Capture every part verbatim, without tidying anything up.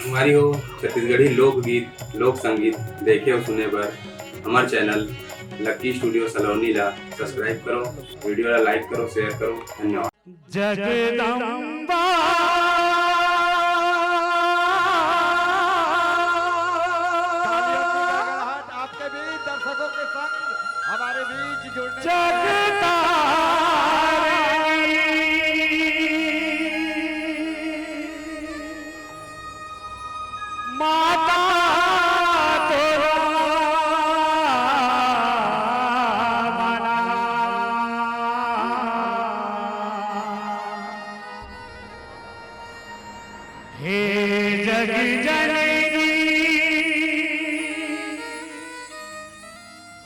संगवारी हो, छत्तीसगढ़ी लोकगीत, लोक संगीत देखे अउ सुने बर हमर चैनल लक्की स्टूडियो सलोनी ला सब्सक्राइब करो, वीडियो ला लाइक करो, शेयर करो। धन्यवाद। जगदम्बा। तालियों की गड़गड़ाहट आपके बीच, दर्शकों के संग हमारे बीच जुड़ने जगतारिणी। माता तोरा मना। हे जग जननी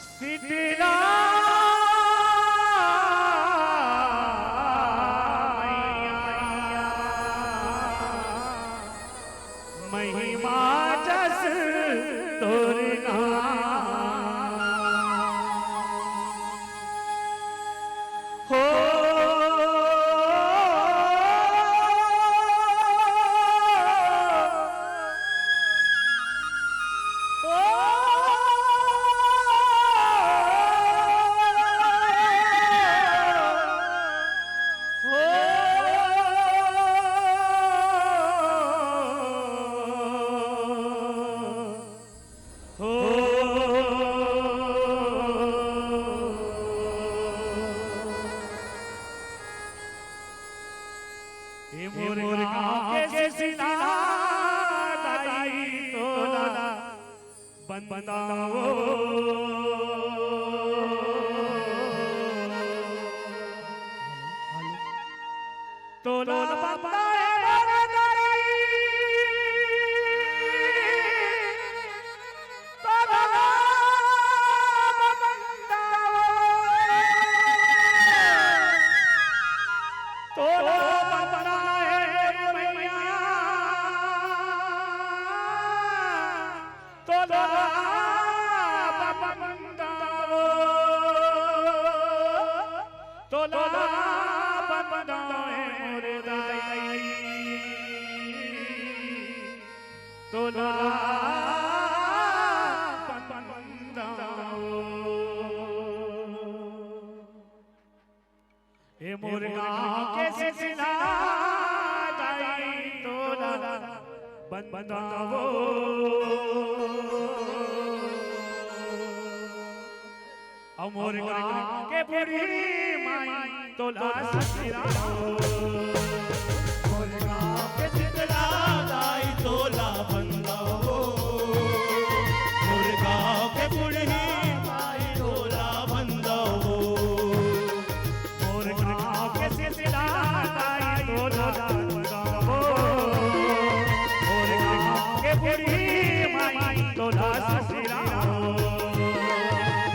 शीतला मैया, महिमा जस तोर नाम। हो। हो। ए मोर गाँव के सिसला दाई तोला बंदाओ। तोला बंदा ए मोर दाई, तोला बंदा, तोला बंदा ए मैया। तोला बंदाओ, तोला बंदाओ ए मोर दाई, तोला बंदाओ। ए मोर गाँव के सिसला दाई तोला बंदाओ। अउ मोर गाँव के बूढ़ी माई तोला ससुराओ। मोर गाँव के सिसला दाई तोला बंदाओ। मोर गाँव के बूढ़ी माई तोला बंदाओ। मोर गाँव के सिसला दाई तोला बंदाओ। मोर गाँव के बूढ़ी माई तोला ससुराओ।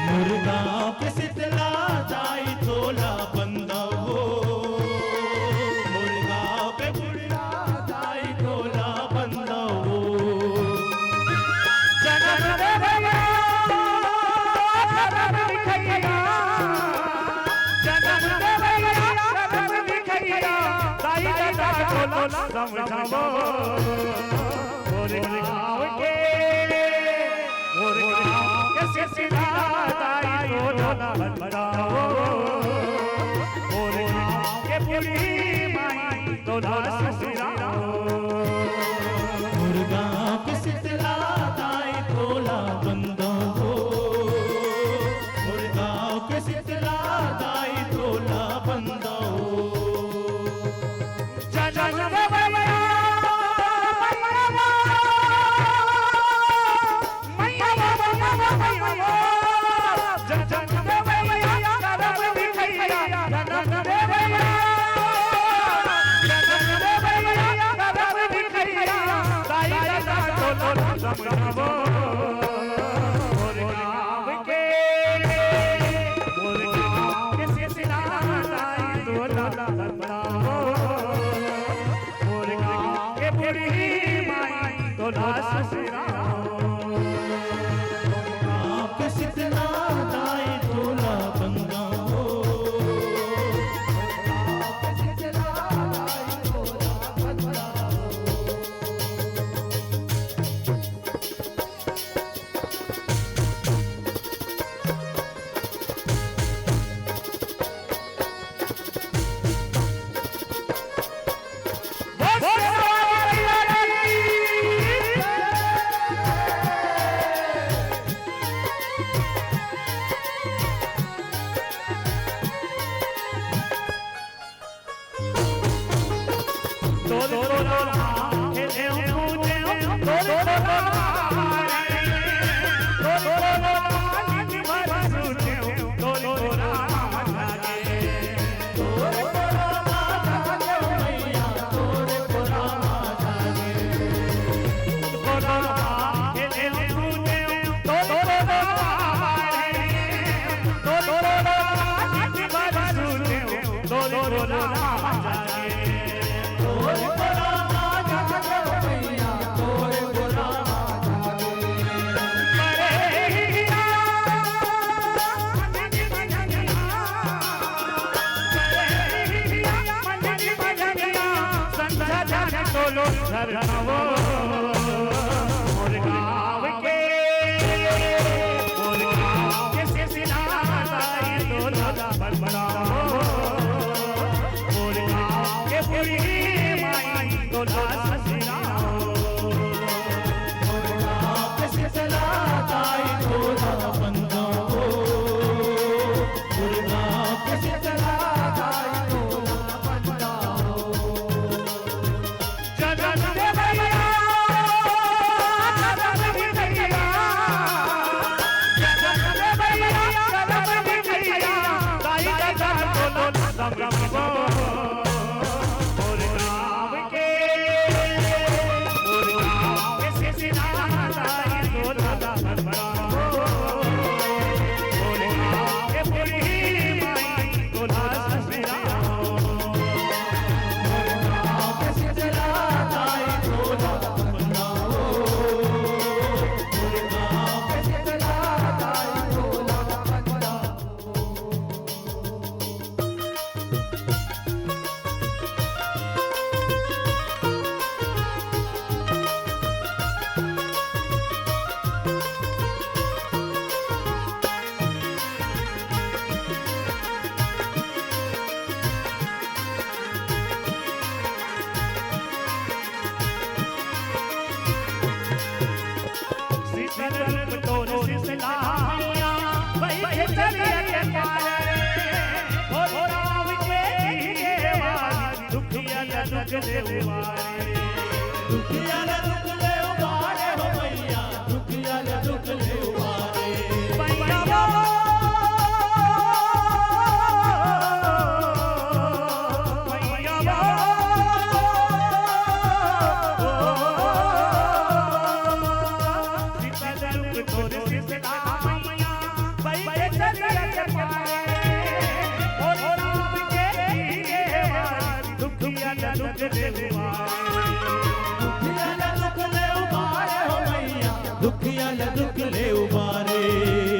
मोर गाँव के सिसला दाई तोला बंदाओ। मोर गाँव के बुढ़िया दाई तोला बंदाओ। जनम देवैया, जनम लिखैया, जनम देवैया, जनम लिखैया, दाई दादा तोला समझाओ। मोर गाँव के, मोर गाँव के सिसला दाई तोला बंदाओ। मोर गाँव के बूढ़ी माई तोला ससुराओ। मोर गाँव के सिसला दाई तोला बंदाओ। मोर गाँव के सिसला दाई तोला बंदाओ। जनम देवैया, मैया, मैया, जनम देवैया, जनम लिखैया, जनम देवैया, जनम देवैया, जनम लिखैया, दाई दादा तोला समझाओ। मोर गाँव के, मोर गाँव के सिसला दाई तोला बंदाओ। मोर गाँव के बूढ़ी माई तोला ससुराओ। मोर गाँव के सिसला दाई तोला बंदाओ। मोर गाँव के सिसला दाई तोला बंदाओ। दुखिया ल दुख ले उबारे।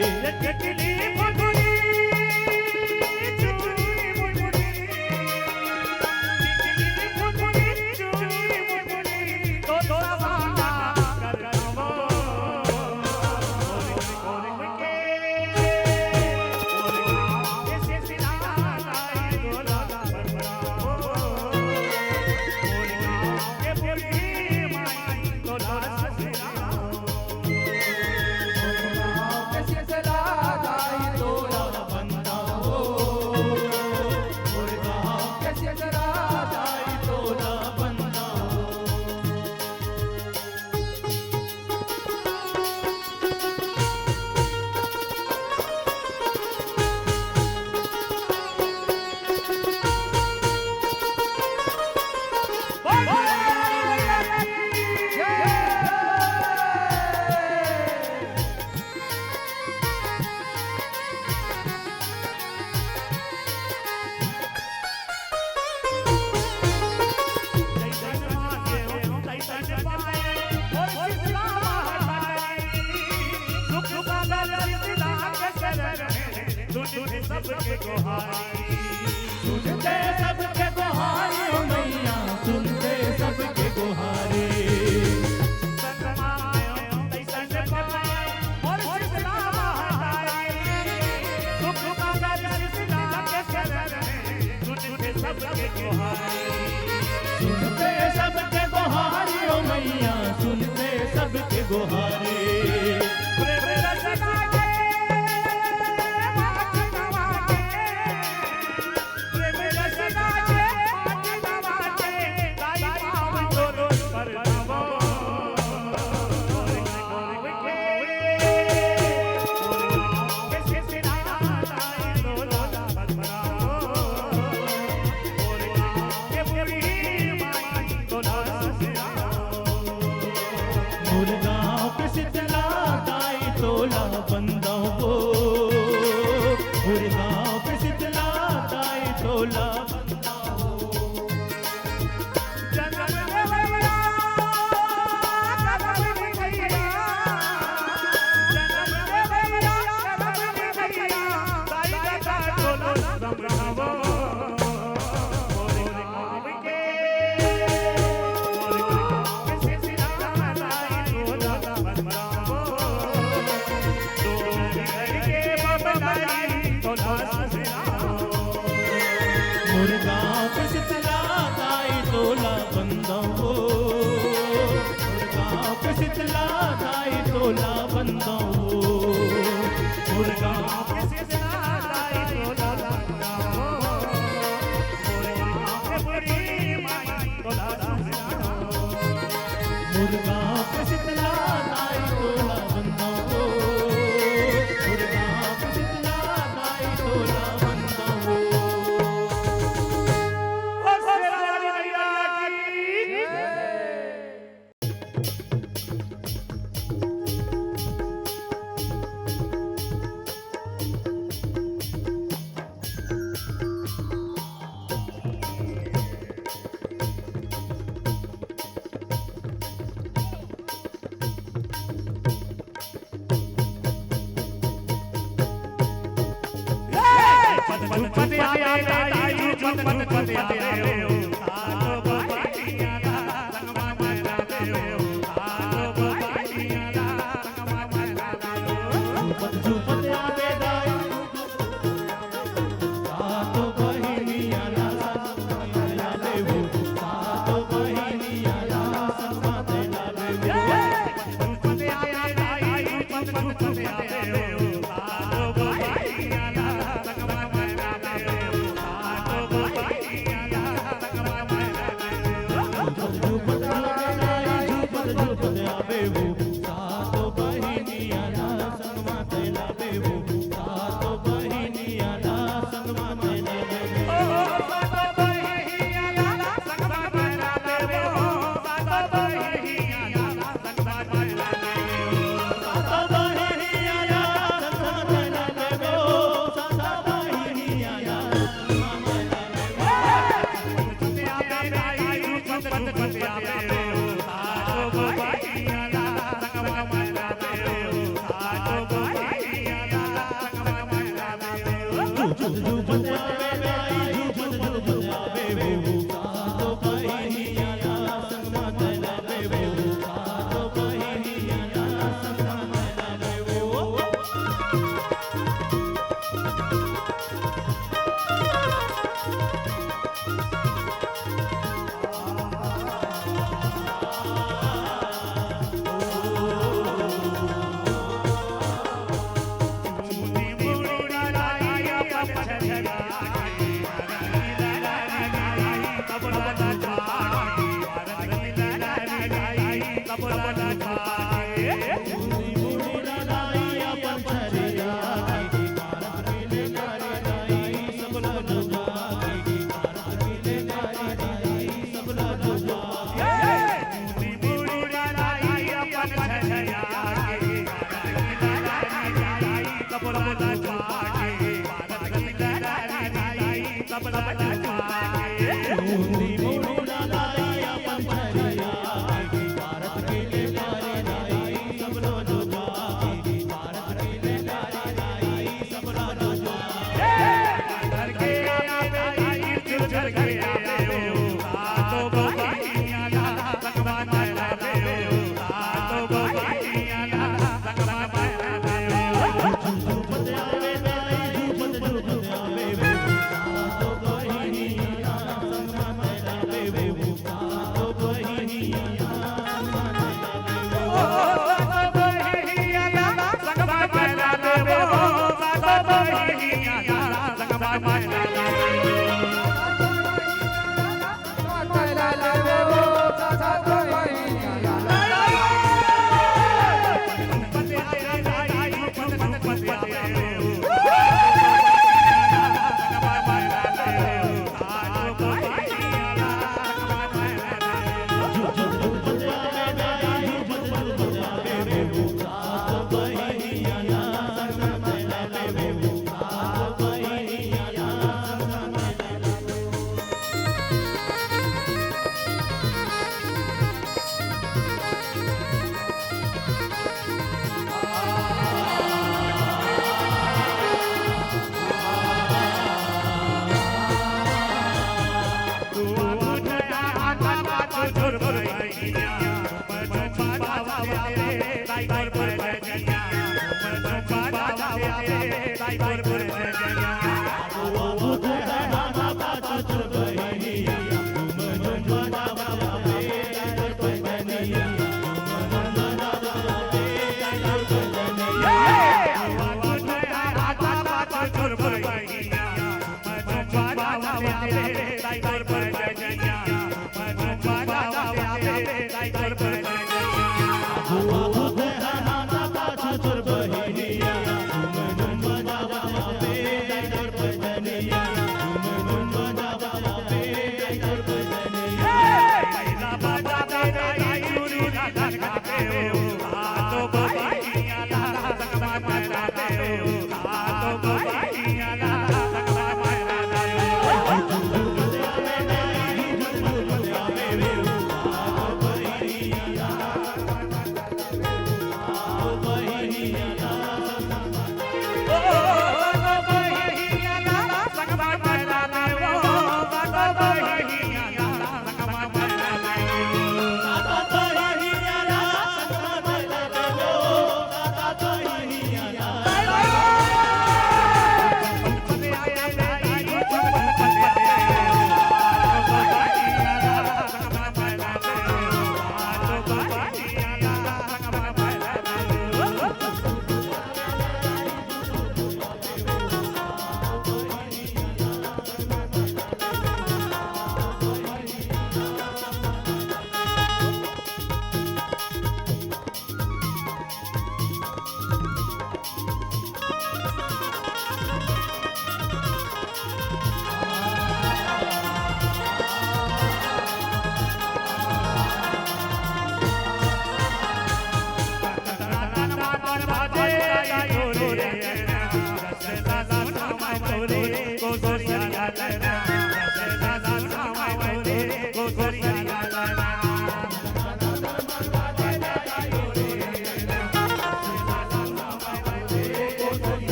शीतला दाई तोला बंदव वो, मोर गाँव के शीतला दाई तोला बंदव वो। जनम देवैया, जनम देवैया, जनम देवैया, जनम देवैया, दाई दादा तोला समझावो। मोर गाँव के शीतला दाई तोला बंदव वो। मोर गाँव के शीतला दाई तोला बंदव वो। मोर गाँव के शीतला दाई तोला बंदव वो। मोर गाँव के बूढ़ी माई तोला समझावो। मोर गाँव के शीतला दाई तोला बंदव वो। मोर गाँव के शीतला दाई तोला बंदव वो। ओ शेरा वाली मैया की जय।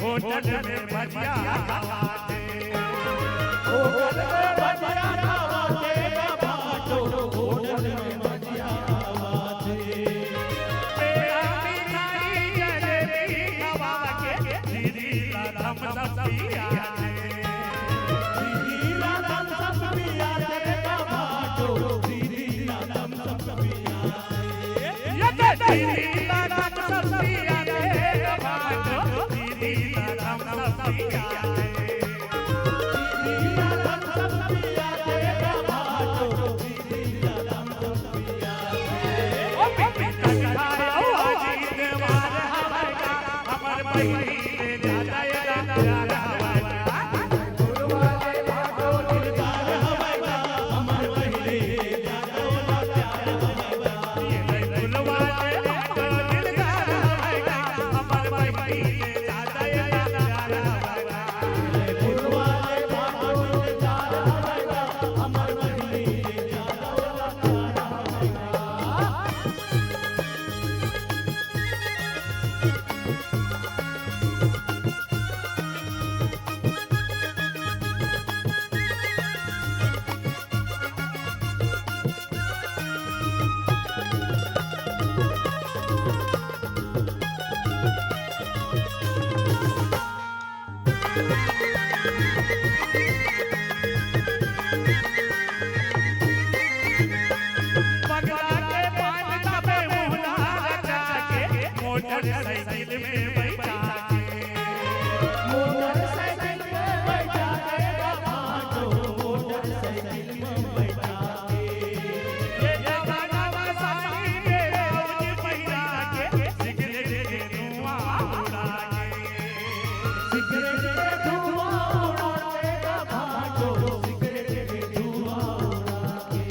होटल में भजिया खावाथे। होटल में भजिया खावाथे, बाटो होटल में भजिया खावाथे। पेड़ा मिठाई जलेबी खवा के दीदी ला थम्स अप पिया दे। दीदी ला थम्स अप पिया दे, बाटो दीदी ला थम्स अप पिया दे। ये दीदी ला थम्स अप पिया दे, बाटो दीदी ला थम्स अप पिया दे। पगला के पान तबे मुहला रचा के, मोटरसाइकिल में बैठा के। मोटरसाइकिल में बैठा के, बाबा तो मोटरसाइकिल में बैठा के। ये जमाना में साड़ी के ब्लाउज पहिरा के, सिगरेट के धुआं उड़ा के। सिगरेट के धुआं उड़ा के, बाबा तो सिगरेट के धुआं उड़ा के।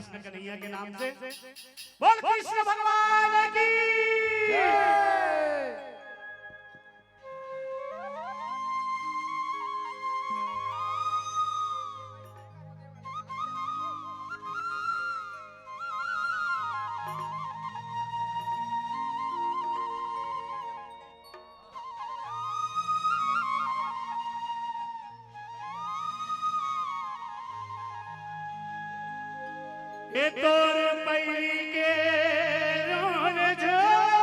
कृष्ण कन्हैया के नाम से। बोल कृष्ण भगवान की। ए तोर पैरी के रोन झोन,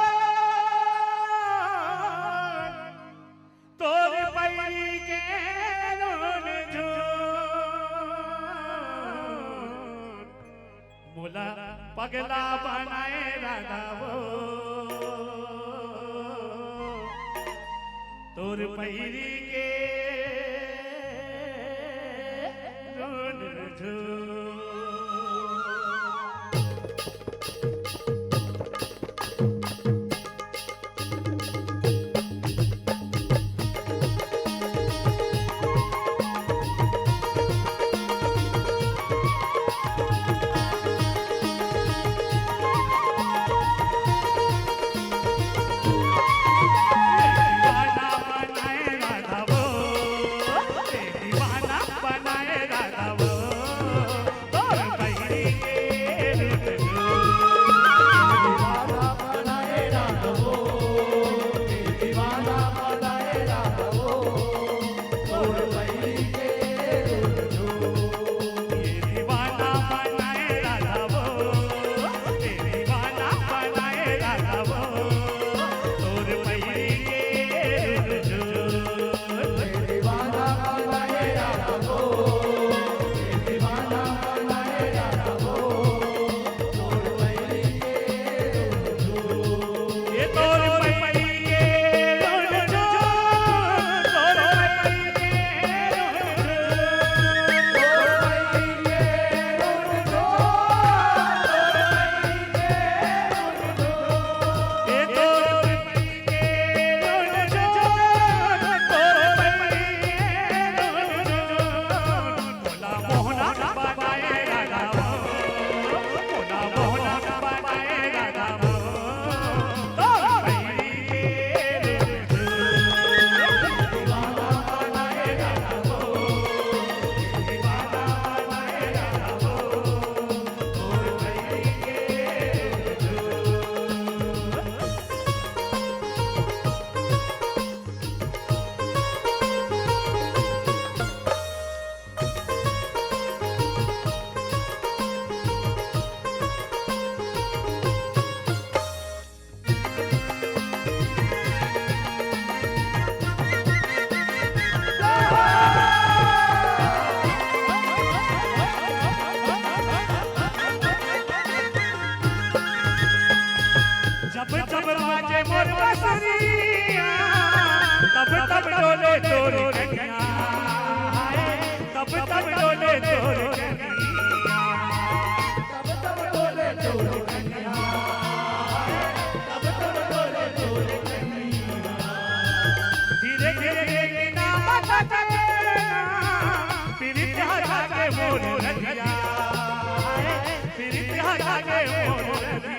तोर पैरी के रोन झोन, मोला पगला बनाए राधा वो। तोर पैरी के रोन झोन। जब जब बाजे मोर बसुरिया, तब तब डोले तोर कनिया। तब तब डोले तोर कनिया। तब तब डोले तोर कनिया। तब तब डोले तोर कनिया। धीरे धीरे के नाम बता के, पीरित हरा के मोर रतिया। पीरित हरा के मोर रतिया।